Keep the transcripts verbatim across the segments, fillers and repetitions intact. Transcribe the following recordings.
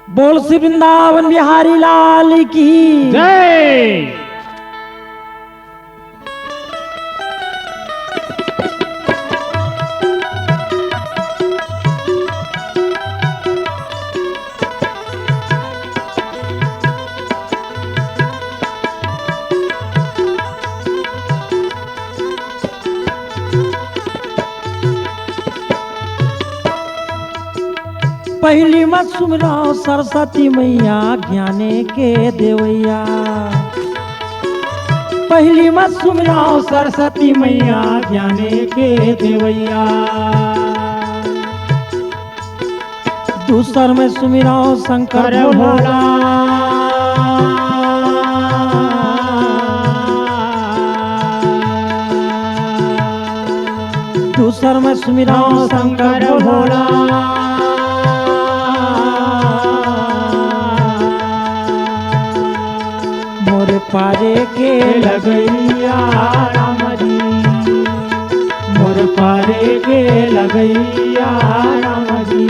बोल श्री वृंदावन बिहारी लाल की। जय। पहिली म सुमिरव सरस्वती मैया ज्ञाने के देवैया। पहिली म सुमिरव सरस्वती मैया ज्ञाने के देवैया। दूसर म सुमिरव शंकर भोला। दूसर म सुमिरव शंकर भोला। मोर पारे के लगैया राम जी, मोर पारे के लगैया राम जी।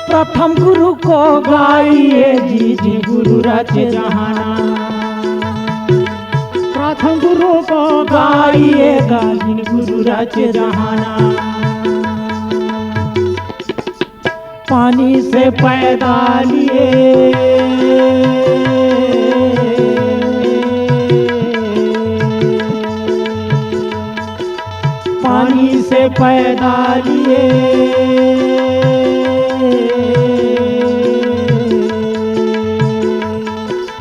प्रथम गुरु को गाइए जी, जी गुरु रच जहाना। प्रथम गुरु को गाइए गा, जी गुरु रच जहाना। पानी से पैदा लिए, पानी से पैदा लिए।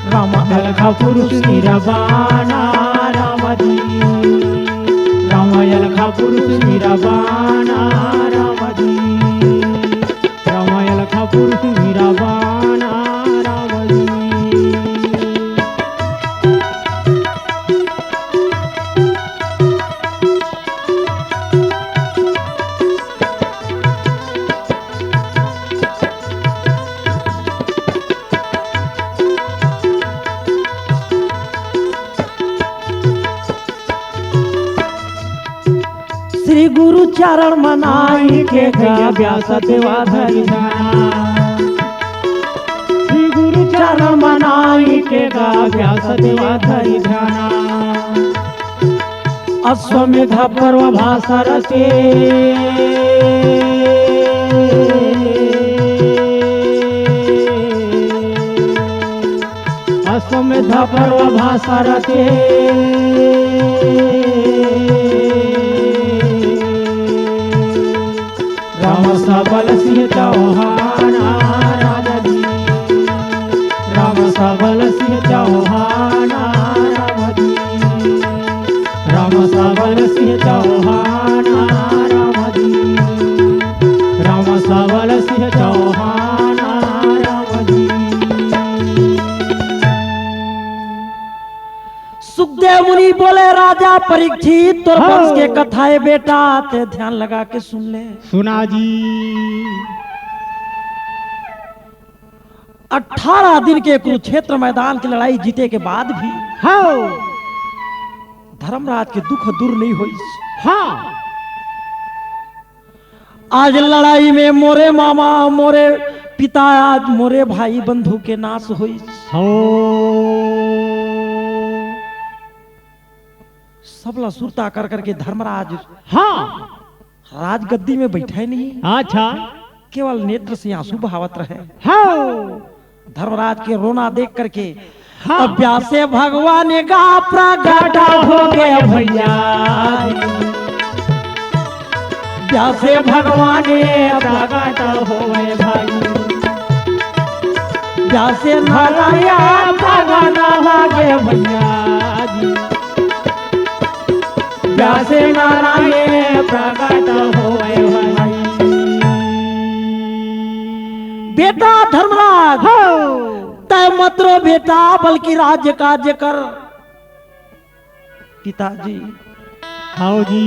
राम अलखा पुरुष निरवाना राम जी, राम अलखा पुरुष निरवाना राम जी, राम अलखा पुरुष निरवाना राम जी। श्री गुरु चरण मनाई के गा व्यास देवा धरि ध्याना। श्री गुरु चरण मनाई के गा व्यास देवा धरि ध्याना। अश्वमेध पर्व भाषा रचे। अश्वमेध पर्व भाषा रचे। राम सबल सिंह चौहान राम जी, राम सबल सिंह चौहान राम जी, राम सबल सिंह चौहान राम जी, राम सबल सिंह चौहान राम जी। सुखदेव मुनि बोले, राजा परीक्षित, तोर हाँ। वंश के कथा हे बेटा, ते ध्यान लगा के सुन ले। सुना जी। अठारह दिन के कुरुक्षेत्र मैदान की लड़ाई जीते के बाद भी हाँ। धर्मराज के दुख दूर नहीं होइस। हाँ। आज लड़ाई में मोरे मामा, मोरे पिता, आज मोरे भाई बंधु के नाश होइस। हो। सबला सुरता कर करके धर्मराज हाँ। राजगद्दी में बैठे नहीं। अच्छा। केवल नेत्र से आंसू बहावत रहे। हाँ। धर्मराज के रोना देख करके हाँ। अब व्यासे भगवान का प्रगट हो गए भैया। व्यासे भगवान प्रगट हो गए भाई। व्यासे नारायण प्रगट हो गए भैया। व्यासे नारायण प्रगट होए भाई। बेटा धर्मराज, हो। तय मत रो बेटा, बल्कि राज्य कार्य कर। पिताजी, हाव जी।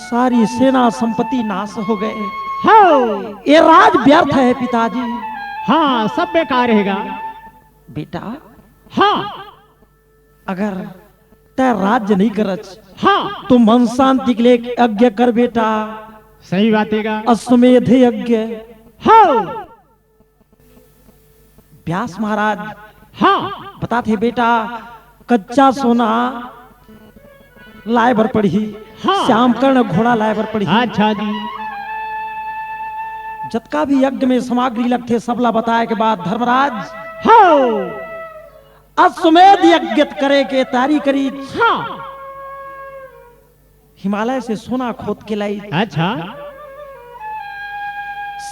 सारी सेना संपत्ति नाश हो गए। हाव। ये राज व्यर्थ है पिताजी। हाँ, सब बेकार हेगा। बेटा, हाँ। अगर तै राज्य नहीं करच, हाँ। तो मन शांति के लिए एक यज्ञ कर बेटा। सही बात हेगा। अश्वमेध यज्ञ। हाँ। व्यास महाराज, हाँ। बताथे बेटा, कच्चा सोना लाए बर पड़ही, हाँ। श्याम कर्ण घोड़ा लाए बर पड़ही। अच्छा जी। जतका भी यज्ञ में सामग्री लगथे, सबला बताए के बाद धर्मराज, हाँ। अश्वमेध यज्ञ करे के तैयारी करी। हाँ। हिमालय से सोना खोद के लाई। अच्छा।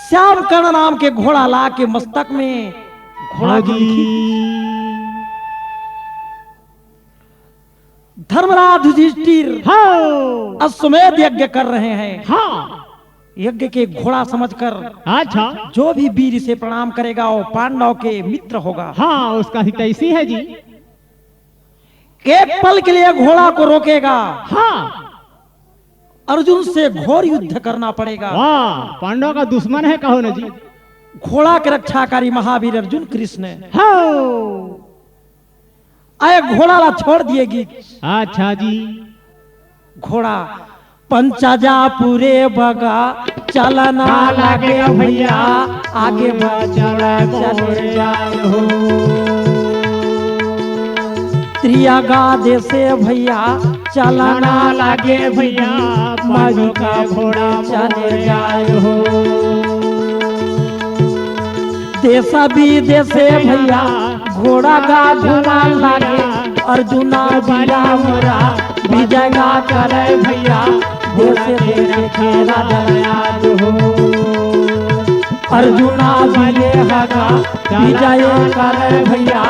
श्याम कर्ण नाम के घोड़ा ला के मस्तक में घोड़ा हाँ के जी। लिखी। धर्मराज युधिष्ठिर हाँ। अश्वमेध यज्ञ कर रहे हैं। हाँ। यज्ञ के घोड़ा समझकर अच्छा। जो भी वीर इसे प्रणाम करेगा, वो पांडव के मित्र होगा। हाँ, उसका हितैषी है जी। एक पल के लिए घोड़ा को रोकेगा, हाँ। अर्जुन से घोर युद्ध करना पड़ेगा। वाह, पांडव का दुश्मन है, कहो ना जी। घोड़ा के रक्षाकारी महावीर अर्जुन कृष्ण है। हाँ। आए घोड़ा ला छोड़ दिएगी। अच्छा जी। घोड़ा पंचजा पूरे बगा चलना लगे भैया, आगे बचल चले जाए हो। त्रियागा देसे भैया चलना लगे भैया, मधु का घोड़ा चले जाए हो। देश विदेश भैया घोड़ा गा घुमा लागे, अर्जुना बिला मोरा विजय गा करे भैया, देश देश के राजा याद हो। अर्जुना बिले हगा विजय करे भैया,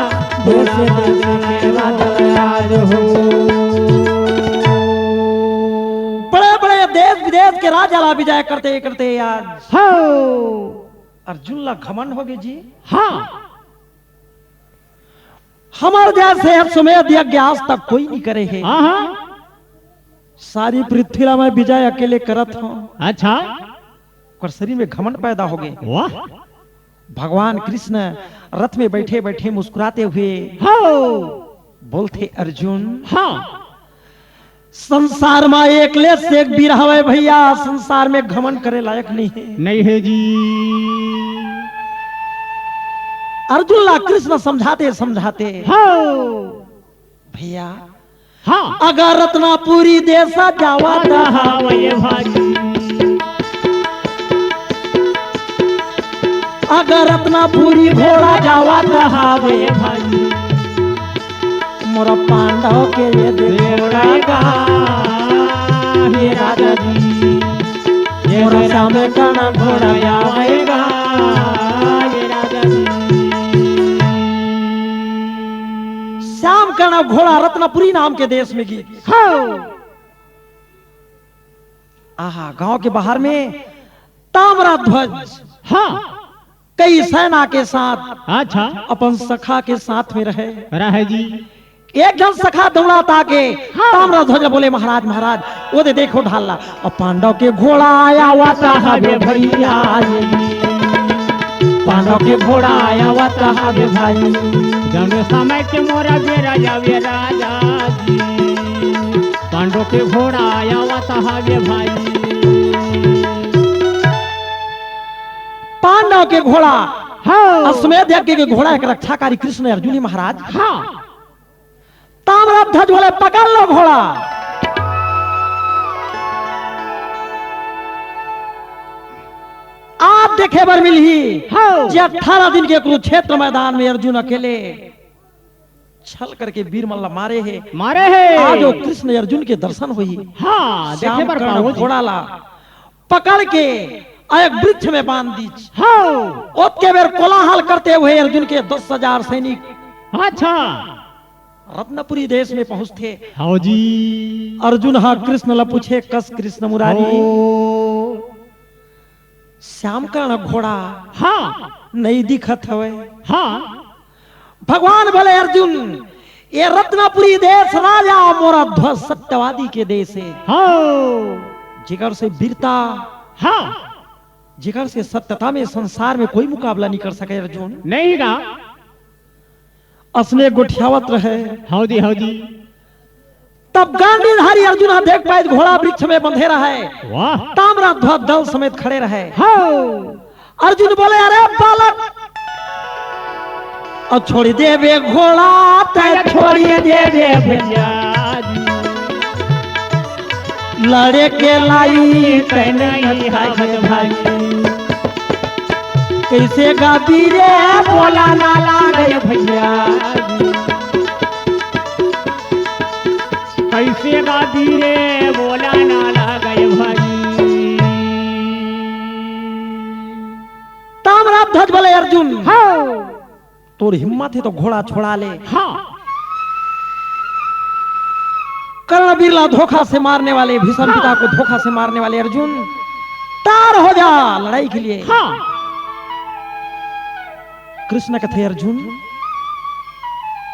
देश देश के राजा याद हो। बड़े बड़े देश विदेश के राजा ला विजय करते करते यार हाँ। अर्जुन ला घमंड हो गए जी। हाँ। हमर जैसे अश्वमेध यज्ञ आज तक कोई नहीं करे हे। हाँ, हाँ। सारी पृथ्वी ला मैं विजय अकेले करत हूँ। अच्छा। ओकर शरीर में घमंड पैदा हो गए। वाह। भगवान कृष्ण रथ में बैठे बैठे मुस्कुराते हुए हाँ। बोलथे, अर्जुन, हाँ। संसार मा एक ले से एक वीर हवय भैया, संसार में घमंड करे लायक नहीं है। नहीं है जी। अर्जुन ला कृष्ण समझाते समझाते हाँ। भैया, हाँ। अगर रत्नापुरी देसा जावा त हावय भाई, अगर रत्नापुरी घोड़ा जावा त हावय भाई, मोर पांडव के ये दे घोड़ा गा, ये राजा जी, मोर श्याम कर्ण घोड़ा आवेगा, ये राजा जी। श्याम कर्ण घोड़ा रत्नपुरी नाम के देश में गिस। हाँ। आहा, गांव के बाहर में ताम्रध्वज हाँ। कई सेना के साथ अच्छा। अपन सखा के साथ में रहे। रहे जी। एक झन सखा दौड़ात आके हाँ। ताम्रध्वज बोले, महाराज, महाराज, वो दे देखो ढाल ला, अब पांडव के घोड़ा आया हुआ था हवे भैया। पांडव के घोड़ा आया हुआ था हवे भाई। जौने समय के मोरा बेरा आवे राजा जी, पांडव के घोड़ा आया हुआ था हवे भाई। पांडव के घोड़ा हाँ। अश्वमेध यज्ञ के घोड़ा एक रक्षाकारी कृष्ण अर्जुन ही महाराज। हाँ। ताम्रध्वज बोले, पकड़ लो घोड़ा। आज देखे बर मिलही हाँ। जे अठारह दिन के कुरुक्षेत्र मैदान में अर्जुन अकेले छल करके वीर मन ला मारे हे। मारे हे। आज वो कृष्ण अर्जुन के दर्शन होही। हाँ, श्याम देखे बर कर्ण पावो जी। घोड़ा ला पकड़ के एक वृक्ष में बांध दीच। हाँ। ओतके बेर कोलाहल करते हुए अर्जुन के दस हजार सैनिक अच्छा। रत्नपुरी देश में पहुंचथे। हाँ जी। अर्जुन हा कृष्ण ला पूछे, कस कृष्ण मुरारी? ओ। श्याम कर्ण घोड़ा हाँ। नहीं दिखत हवे। हाँ। भगवान बोले, अर्जुन, ये रत्नपुरी देश राजा मोरा ध्वज सत्यवादी के देश हे। हाँ। जेकर से वीरता, हाँ। जेकर से सत्यता में संसार में कोई मुकाबला नहीं कर सके अर्जुन। नहीं गा। असने गोठियावत रहे। हौदी, हौदी। तब गांडीधारी अर्जुन ह देख पाए घोड़ा वृक्ष में बंधे रहे। वाह। ताम्रध्वज दल समेत खड़े रहे। हाँ। अर्जुन बोले, "अरे बालक, अउ छोड़ी देबे घोड़ा, तैं छोड़ी देबे भैया। लड़े के लायक तैं नहीं हस भाई। कइसे गाबी रे, बोला ना लागे भैया। कइसे गाबी रे, बोला ना लागे भाई।" ताम्रध्वज बोले, "अर्जुन, हाँ। तोर हिम्मत हे तो घोड़ा छोड़ा ले।" हाँ। कर्णवीर ला धोखा से मारने वाले, भीष्म हाँ। पिता को धोखा से मारने वाले अर्जुन, तैयार हो जा लड़ाई के लिए। हाँ। कृष्ण कथे, "अर्जुन,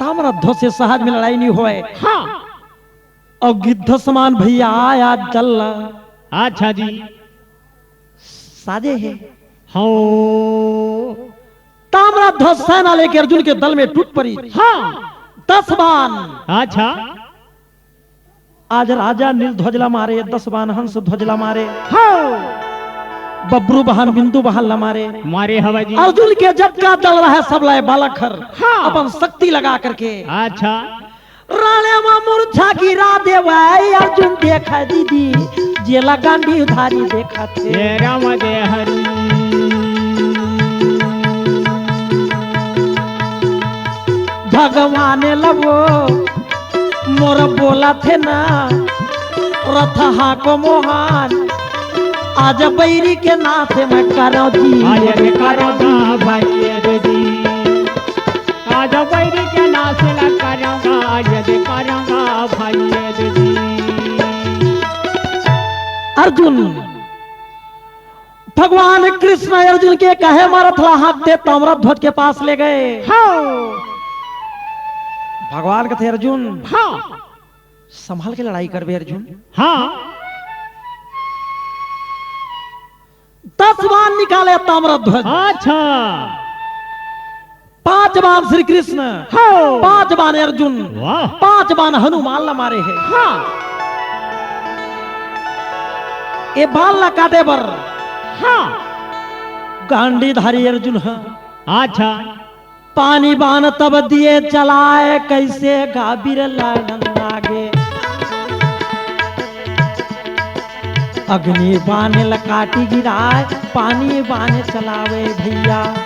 ताम्रध्वज से सहज में लड़ाई नहीं होए।" हाँ। अउ गिद्ध समान भैया आया जल। अच्छा जी। साजे हे। हाँ। ताम्रध्वज सेना लेके अर्जुन के दल में टूट परी। हाँ। दस बाण। अच्छा। आज राजा नील ध्वज ला मारे, दस बाण हंस ध्वज ला मारे। हाँ। बबरू बहान बिंदु बहान ला मारे। मारे हवै जी। अर्जुन के जब का दल रहे सब लाए बालक हर। हाँ। अपन शक्ति लगा करके। अच्छा। राणे मा मूर्छा गिरा देवै, अर्जुन देखा दीदी, जेला गांडीवधारी देखा थे। हे राम दे हरि। भगवान लबो मोर बोला थे ना, रथ हाको मोहन, आज बैरी के नाथे मैं करो जी। आज रे करो ना भाई रे जी। आज बैरी के नाश ला करूंगा, आज दे करूंगा भाई ये दीदी। अर्जुन, भगवान कृष्ण अर्जुन के कहे मारत ला हाथ दे ताम्रध्वज के पास ले गए। हाँ। भगवान कथे, "अर्जुन, हाँ। संभाल के लड़ाई करबे अर्जुन।" हाँ। दस बाण निकाले ताम्रध्वज। अच्छा। पांच बाण श्री कृष्ण, हाँ। पांच बाण अर्जुन, वाह। पांच बाण हनुमान ला मारे हे। हाँ। ए बाण ला काटे बर हाँ। गांडीधारी अर्जुन ह। अच्छा। पानी बाण तब दिए चलाए, कइसे गाबिर लड़न लागे। अग्नि बाण ल काटी गिराए, पानी बाण चलावे भैया।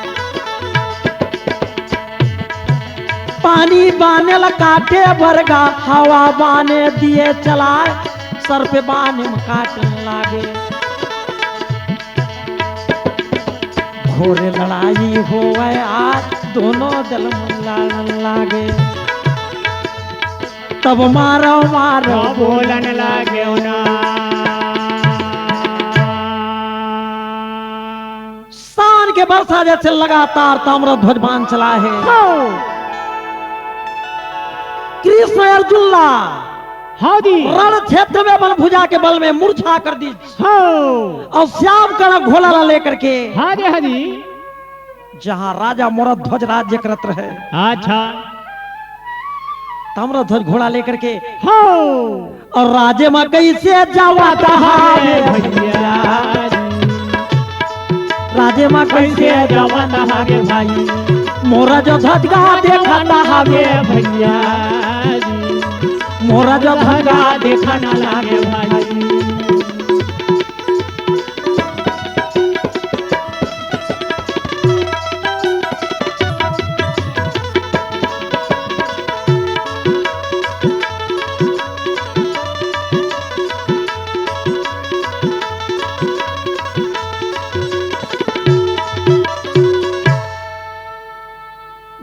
पानी बाण ल काटे बरगा, हवा बाण दिए चलाए, सर्प बाण म काटन लागे। घोर लड़ाई होवै आज, दोनों दल मन लड़न लागे। तब मारो मारो हाँ, बोलन लागे ना। शान के वर्षा जैसे लगातार ताम्रध्वज बाण चला हे। हाँ। कृष्ण अर्जुन ला हाँ जी। रण क्षेत्र में अपन भुजा के बल में मूर्छा कर दी। हाँ। अउ श्याम कर्ण घोड़ा ला लेकर के हाँ जी, हाँ जी। जहाँ राजा मोरा ध्वज राज्य करत रहे। अच्छा। ताम्रध्वज घोड़ा लेकर के हाँ। अउ राजे मा कइसे जावत हावे भैया। राजे मा कइसे जावत हावे भाई। मोरा जो ध्वज गा देखत हावे भैया। मोरा जो ध्वज गा देखन लागे भाई।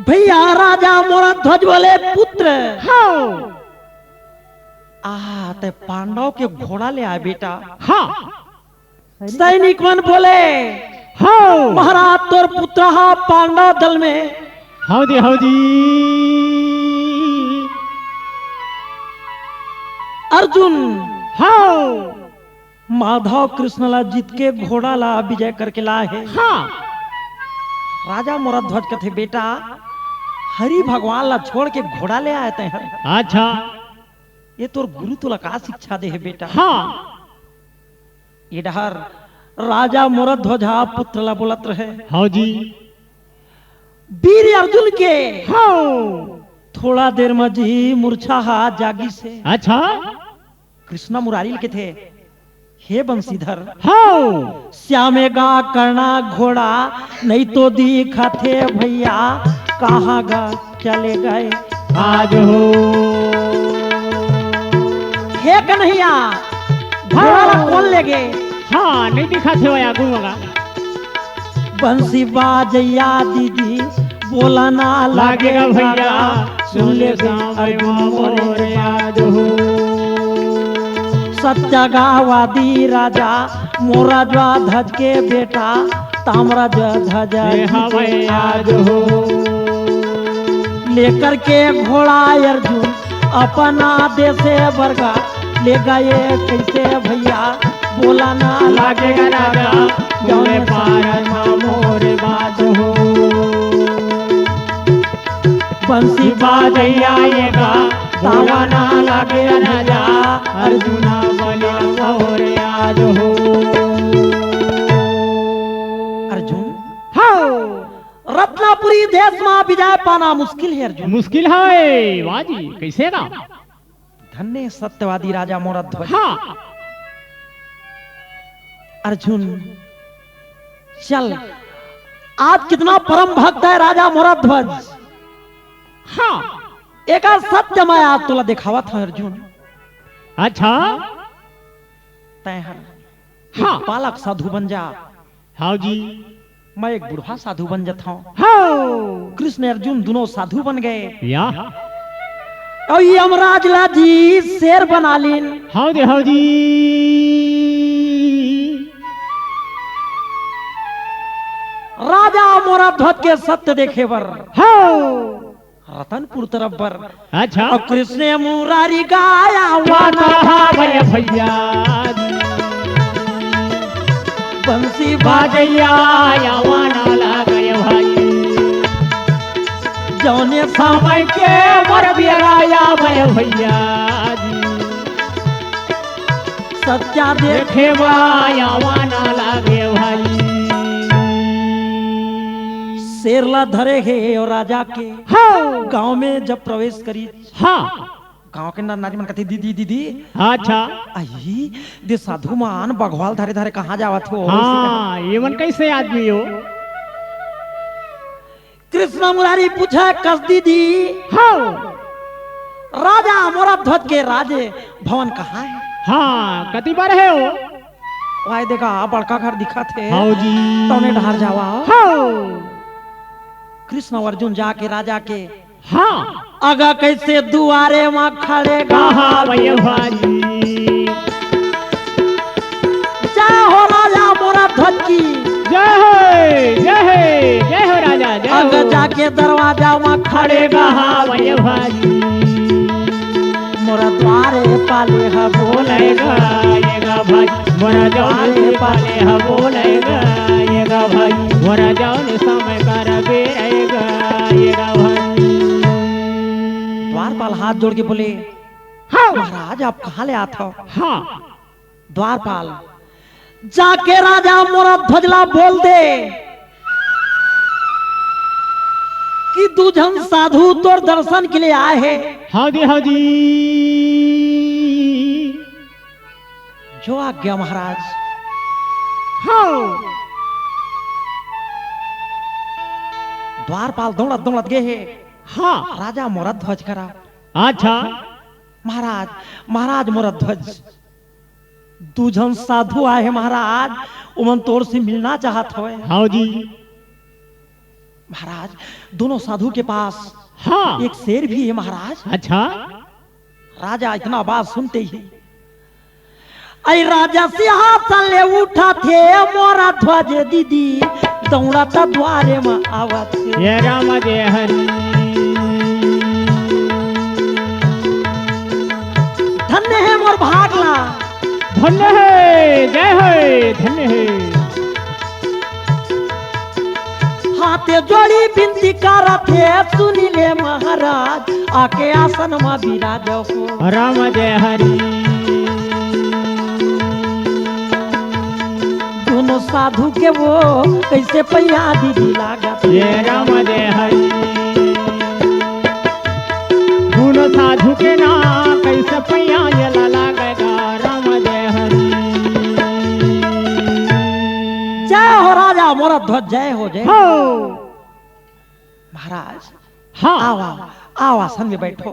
भैया राजा मोरा ध्वज बोले पुत्र। हाँ। आ, ते पांडव के घोड़ा ले आए बेटा। हाँ। सैनिक मन बोले, "हाँ। महाराज तोर पुत्र हा पांडव दल में।" हाँ जी, हाँ जी। अर्जुन, हाँ। माधव कृष्ण ला जीत के घोड़ा ला विजय करके लाए हे। हाँ। राजा मोरध्वज कथे, "बेटा, हरि भगवान ला छोड़ के घोड़ा ले आए तैं हर। अच्छा। ये तोर गुरु तोला का शिक्षा दे हे बेटा?" हाँ। ये डहर राजा मोरध्वज हा पुत्र ला बोलत रहे। हाँ जी। वीर अर्जुन के हाँ। थोड़ा देर म जी मूर्छा हा जागिस हे। अच्छा। कृष्णा मुरारी ल कथे, "हे बंशीधर, हाँ। श्यामे गा करना घोड़ा, नहीं तो दिखाथे भैया, कहाँ गा चले गए आज हो।" हे कन्हैया, घोड़ा ला हाँ। कौन ले गे? हाँ, नहीं दिखाथे वो आगू मगा। बंसी बाजैया दीदी, बोला ना लागेगा लागेगा भैया, भैया, सुन ले सुन ले सामय सामय मोरे मोरे याद हो। सत्यागावादी राजा, मोरा ज्वा ध्वज के बेटा, तामरा ज्वा ध्वज ये हवै याद हो। लेकर के घोड़ा अर्जुन, अपना देशे बरगा, ले गए कैसे भैया, बोला ना लागेगा राजा, जौने पार मा मोर बात हो। बंसी बाजैया ये गा, तावा ना लागे राजा, अर्जुना बलिया मोर याद हो। अर्जुन, हाँ। रत्नापुरी देश मा विजय पाना मुश्किल हे अर्जुन। मुश्किल हे, वाह जी, कैसे ना? धन्य सत्यवादी राजा मोरध्वज। हाँ। अर्जुन, चल, आज कितना परम भक्त हे राजा मोरध्वज। हाँ। एकर सत्य मैं आज तोला देखावत हंव अर्जुन। अच्छा। तैं हर हाँ। एक बालक साधु बन जा। हाँ जी। मैं एक बुढ़वा साधु बन जात हंव। हाँ। कृष्ण अर्जुन दुनों साधु बन गए। या। अउ यमराज ला जी शेर बना लीन। हाँ जी, हाँ जी। राजा मोरध्वज के सत्य देखे बर। हाँ। रतनपुर तरफ बर। अच्छा। अउ कृष्ण मुरारी गाया वाना वाना भावे भैया। बंसी बाजैया या वाना लागे भाई। जौने समय के मोर बेरा आवे भैया। सत्या देखे देखे मा या वाना लागे भाई। शेर ला धरे हे अउ राजा के हाँ। गांव में जब प्रवेश करी, हाँ। गांव के नर नारी मन कथे, "दीदी, दीदी।" अच्छा। अही, दे साधु मन बघवा ल धरे धरे कहाँ जावत हो? हाँ, ये मन कैसे आदमी हो? कृष्ण मुरारी पूछे, "कस दीदी।" हाँ। राजा मोरध्वज के राज भवन कहाँ हे? हाँ, कति बर हे वो? वाय देखा, बड़का घर दिखत हे। हाँ जी। तौने डहर जावा। हाँ। कृष्ण अउ अर्जुन जाके राजा के हाँ। अगा कैसे दुआरे मा खड़े गा। कहा भैया भाई। जय हो राजा मोरध्वज की। जय हो, जय हो, जय हो राजा, जय अगा हो। जाके दरवाजा मा खड़े खड़े गा। कहा भैया भाई। मोरा द्वारे पाले ह बोले बोलेगा, ये गा भाई। मोरा जौने पाले ह बोलेगा, ये गा भाई। मोरा जौने समय कर बेरेगा, ये गा भाई। द्वारपाल हाथ जोड़ के बोले, हाँ। "महाराज, आप कहाँ ले आत हो?" हाँ। द्वारपाल, "जाके राजा मोरध्वज ला बोल दे कि दू झन साधु तोर दर्शन के लिए आए हे।" हाँ जी, हाँ जी। जो आज्ञा महाराज। हाँ। द्वारपाल दौड़त दौड़त गे हे। हाँ। राजा मोरध्वज करा। अच्छा। महाराज, महाराज मोरध्वज, दू झन साधु आए हे महाराज, ओमन तोर से मिलना चाहत हवे। हाँ जी। महाराज, दोनों साधु के पास हाँ। एक शेर भी हे महाराज। अच्छा। राजा इतना बात सुनते ही, अई राजा सिंहासन ले उठा थे, मोरध्वज दीदी दौड़त द्वारे मा आवत हे। ये राम जय हरि। धन्य हे मोर भाग ला। धन्य हे, जय हे, धन्य हे। हाथे जोड़ी बिनती करत हे, सुनी ले महाराज, आके आसन म बिराजो हो। राम जय हरि। दुनो साधु के वो कइसे पैया दीदी लागत हे। ये राम जय हरि। दुनो साधु के ना कइसे पैया ये ला लागत हे। राम जय हरि। जय हो राजा मोर ध्वज, जय हो, जय हो। हो। महाराज, हाँ। आओ, आओ, आओ, आसन में बैठो।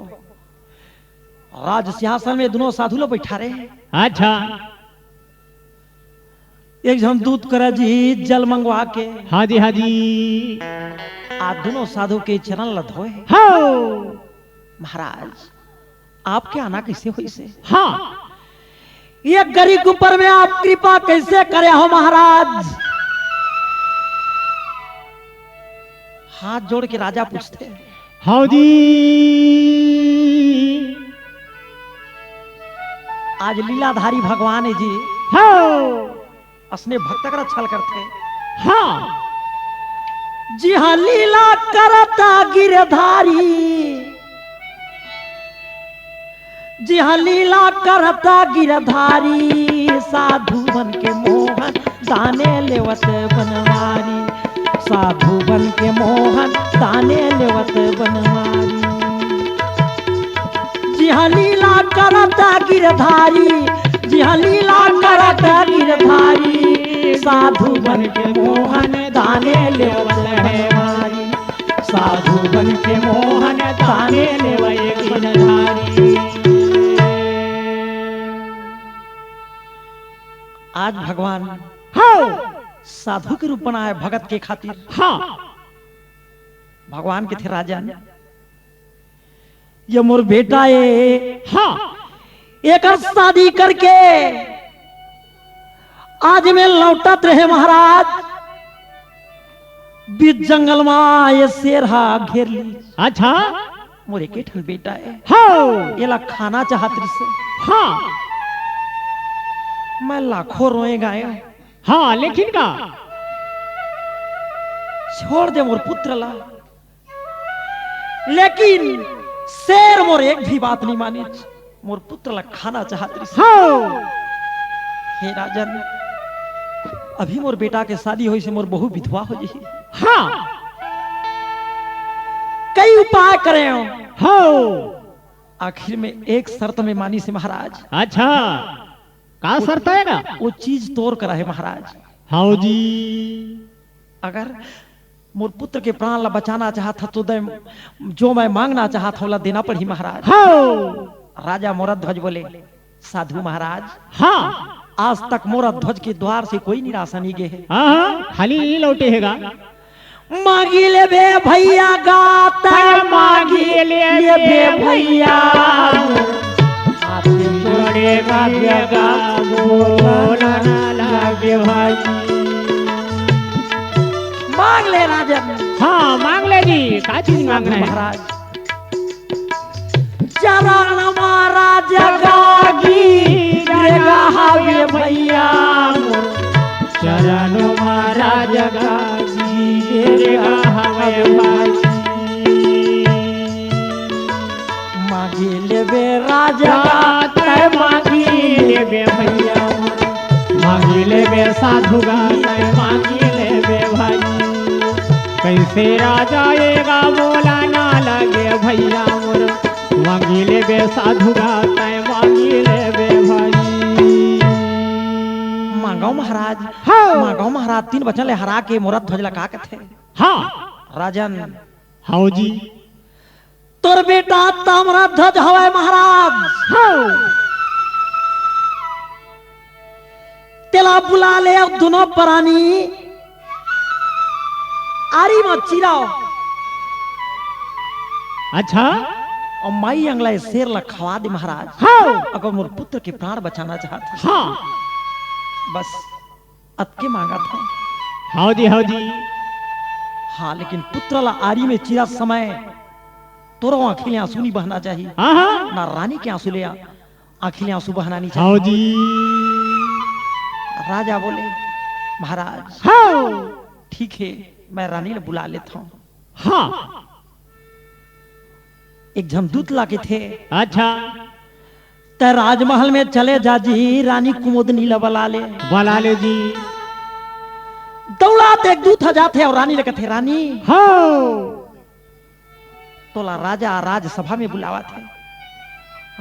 राज सिंहासन में दुनो साधु ला बैठारे। अच्छा। एक झन दूत करा जी जल मंगवा के। हाँ जी, हाँ जी। आ दुनो साधु के चरण ला धोए। हाँ। महाराज, आपके आना कइसे होइसे? हाँ। ये गरीब ऊपर में आप कृपा कइसे करे हो महाराज? हाथ जोड़ के राजा पूछथे। हाँ जी। आज लीलाधारी भगवान हे जी। हाँ। असने भक्त करा छल करथे। हाँ। जिहाँ लीला करत गिरधारी, जिहाँ लीला करत गिरधारी, साधु बन के मोहन दाने लेवत बनवारी, साधु बन के मोहन दाने लेवत बनवारी। जिहाँ लीला करत गिरधारी, जिहाँ लीला करत गिरधारी, साधु बन के मोहन दाने लेवत है वारी, साधु बन के मोहन दाने लेवत गिरधारी। आज भगवान हाँ। साधु के रूप बनाए भगत के खातिर। हाँ। भगवान कथे राजन, ये मोर बेटा ए। हाँ। एकर शादी करके आज मैं लौटत रहे महाराज, बीच जंगल मा ये शेर हा घेर ली। अच्छा। मोर एके ठन बेटा ए। हाँ। एला खाना चाहत रिसे। हाँ। मैं लाखों रोए गाए। हाँ, लेकिन का? छोड़ दे मोर पुत्र ला। लेकिन शेर मोर एक भी बात नहीं मानिस, मोर पुत्र ला खाना चाहत रिस। हाँ। हे राजन, अभी मोर बेटा के शादी होइसे मोर बहू विधवा हो जाही। हाँ। कई उपाय करे हो। हाँ। आखिर में एक शर्त में मानिस हे महाराज। अच्छा, का शर्त हे गा? वो चीज तोर करा हे महाराज। हाँ जी। अगर मोर पुत्र के प्राण ला बचाना चाहत हव तो दे, जो मैं मांगना चाहत हव, ओला देना पड़ही महाराज। हाँ। राजा मोरध्वज बोले, साधु महाराज, हाँ। आज तक मोरध्वज के द्वार से कोई निराशा नहीं गे हे। हाँ, हाँ, खाली नहीं लौटे हे गा। मांगी लेबे भैया गा, तैं मांगी लेबे भैया। हाथ जोड़े गा, बोलना लगे भाई। मांग ले राजन। हाँ, मांग ले जी, का चीज मांगना हे? महाराज, चरण महाराज का गिर गा हवे भैया, चरण महाराज का गिर गा हवे भाई। मांगी लेबे राजा का, तैं मांगी लेबे भैया। मांगी लेबे साधु गा, तैं मांगी लेबे भाई। कइसे राजा ए गा बोला ना लगे भैया मोर। मांगी लेबे साधु गा, तैं मांगी लेबे भाई। मांगव महाराज, हाँ। मांगव महाराज, तीन बचन ले हरा के मोरध्वज ला का कथे? हाँ। राजन। हाँ जी। तोर बेटा ताम्रध्वज हवय महाराज। हाँ। तेला बुला ले अउ दुनो परानी आरी म चिराव। अच्छा। अउ माई अंगला ए शेर ला खवा दे महाराज। हाँ। अगर मोर पुत्र के प्राण बचाना चाहत हे। हाँ। बस अतके मांगत हंव। हाँ जी, हाँ जी। हाँ, लेकिन पुत्र ला आरी में चिरत समय तोरो आंखी ले आंसू नहीं बहना चाही। हाँ, हाँ। ना रानी के आंसू ले आ, आँखी ले आंसू बहना नहीं चाही। हाँ जी। राजा बोले, महाराज, हाँ। ठीक हे, मैं रानी ल बुला लेथंव। हाँ। एक झन दूत ला कथे, अच्छा। तैं राजमहल में चले जा जी, रानी कुमुदनी ल बला ले। बला ले जी। दौड़ात एक दूत ह जाथे अउ रानी ल कथे, रानी, हाँ। तोला राजा राजसभा में बुलावत हे।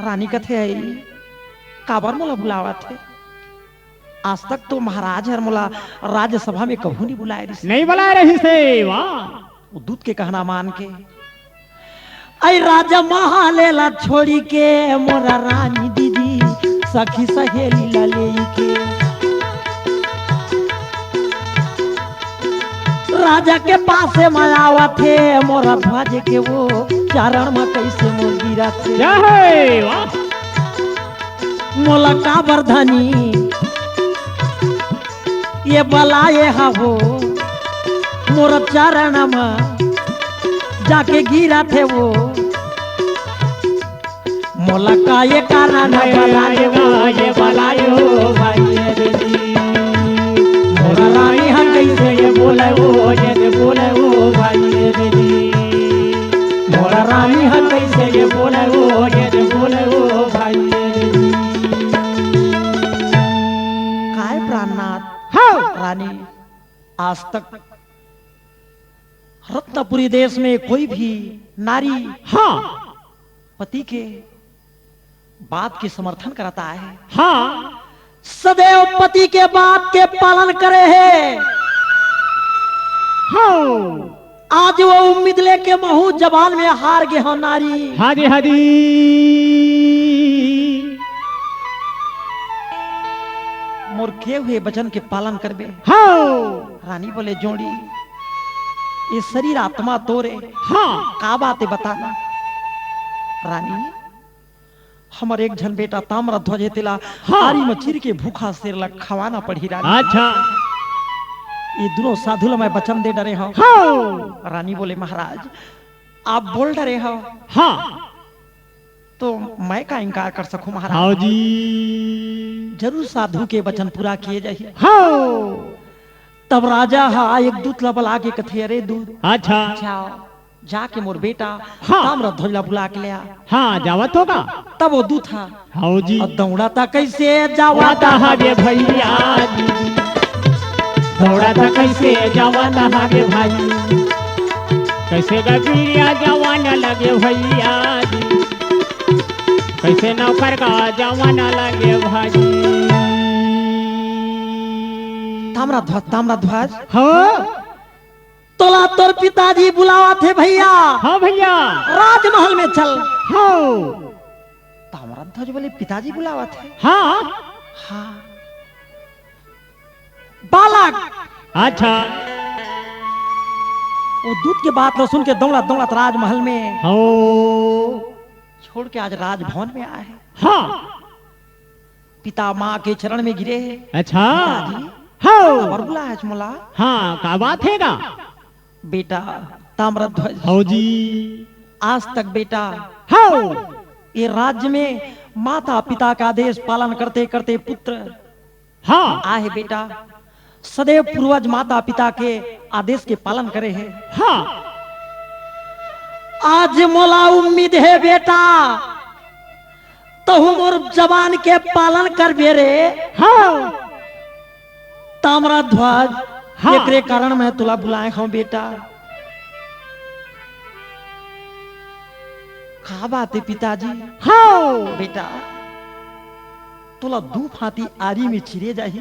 रानी कथे, "अई, काबर मोला बुलावत हे? आज तक तो महाराज हर मोला राजसभा में कभू नहीं बुलाए रिहिस।" नहीं बुलाए रिहिस हे, वाह। वो दूत के कहना मान के, "अई राजमहल ला छोड़ी के, मोरा रानी दीदी, सखी सहेली ला लेई के।" राजा के पासे म आवत हे, मोरा ध्वज के वो चरण म कइसे मोर गिरत हे। जय हे, वाह। मोला काबर धनी ये बलाए हव, मोर चरण म जाके गिरत हे वो। मोला का ये कारण बलायो, ये बलायो भाई रे जी। मोर रानी ह कइसे ये बोले ओ, ये दे बोले ओ भाई रे जी। मोर रानी ह कइसे ये बोले ओ, ये दे बोले ओ भाई रे जी। काय प्राणनाथ? हाँ। रानी, आज तक रत्नपुरी देश में कोई भी नारी, हाँ। पति के बात के समर्थन करत आए हे। हाँ। सदैव पति के बात के पालन करे हे। हाँ। आज वो उम्मीद लेके महू जबान में हार गे हव नारी। हाँ जी, हाँ जी। मोर के हुए वचन के पालन करबे। हाँ। रानी बोले, जोड़ी, ये शरीर आत्मा तोरे। हाँ। का बात हे बताना। रानी, हमर एक झन बेटा ताम्रध्वज हे, तेला हाँ। आरी म चीर के भूखा शेर ला खवाना पड़ही रानी। अच्छा। ये दूनों साधु ला मैं वचन दे डरे हव। हाँ। रानी बोले, महाराज, आप बोल डरे हव। हाँ। तो मैं का इनकार कर सकूं महाराज? हाँ जी। जरूर साधु के वचन पूरा किए जाही। हाँ। तब राजा हा एक दूत ला बला के कथे, अरे दूत, अच्छा। जाओ, जाके मोर बेटा हाँ। ताम्रध्वज ला बुला के ले आ। हाँ, जावत होगा। तब वो दूत हा हाँ जी। अउ दौड़त कइसे जावत जावत हवे भैया जी। दौड़त कइसे जावत हवे भाई। कइसे गगरिया जवान लगे भैया जी। कइसे नौकर का जवान लगे भाई। ताम्रध्वज, ताम्रध्वज। हाँ। तोला तोर पिताजी बुलावत हे भैया। हाँ भैया। राजमहल में चल। हाँ। ताम्रध्वज बोले, पिताजी बुलावत हे? हाँ। हाँ। बालक। अच्छा। वो दूत के बात ला सुन के दौड़त दौड़त राजमहल में हाँ। छोड़ के आज राजभवन में आए हे। हाँ। पिता माँ के चरण में गिरे हे। अच्छा। पिताजी, हाँ। काबर बुलाए हस मोला? हाँ, का बात हे गा? बेटा ताम्रध्वज। हाँ जी। आज तक बेटा हाँ। ये राज्य में माता पिता का आदेश पालन करते करते पुत्र हाँ। आहे बेटा। सदैव पूर्वज माता पिता के आदेश के पालन करे हे। हाँ। आज मोला उम्मीद हे बेटा, तहु मोर जबान के पालन करबे रे। हाँ। ताम्रध्वज, हाँ। एकरे कारण मैं तोला बुलाए हूँ बेटा। का बात हे पिताजी? हाँ। बेटा, तोला दू फांती आरी में चिरे जाही।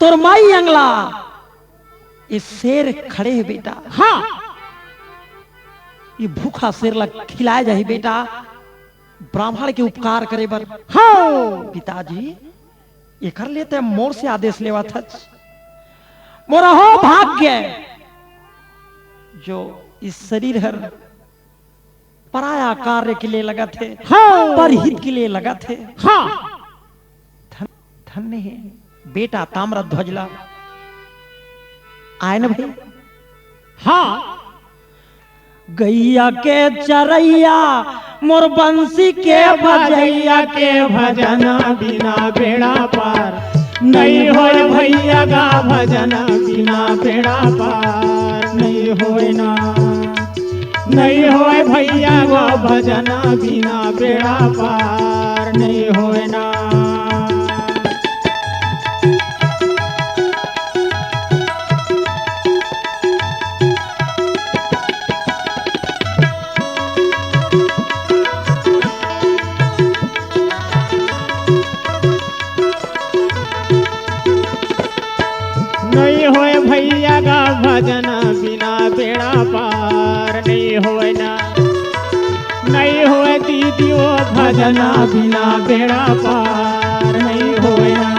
तोर माई अंगला ये शेर खड़े हे बेटा। हाँ। ये भूखा शेर ला खिलाए जाही बेटा, ब्राह्मण के उपकार करे बर। हाँ। पिताजी, एकर ले ते मोर से आदेश लेवत हच। मोर अहो भाग्य जो ये शरीर हर पराया कार्य के लिए लगत हे, हाँ। परहित के लिए लगत हे। हाँ। धन-, धन्य हे बेटा ताम्रध्वज ला। आए न भाई? हाँ। गैया के चरैया मोर बंसी के बजैया के भजन बिना बेड़ा पार नहीं होय भैया गा, भजन बिना बेड़ा पार नहीं होय ना। नहीं होय भैया गा, भजन बिना बेड़ा पार नहीं होय ना। नहीं होय भैया गा, भजन बिना बेड़ा पार नहीं होय ना। नहीं होय दीदी वो, भजन बिना बेड़ा पार नहीं होय ना।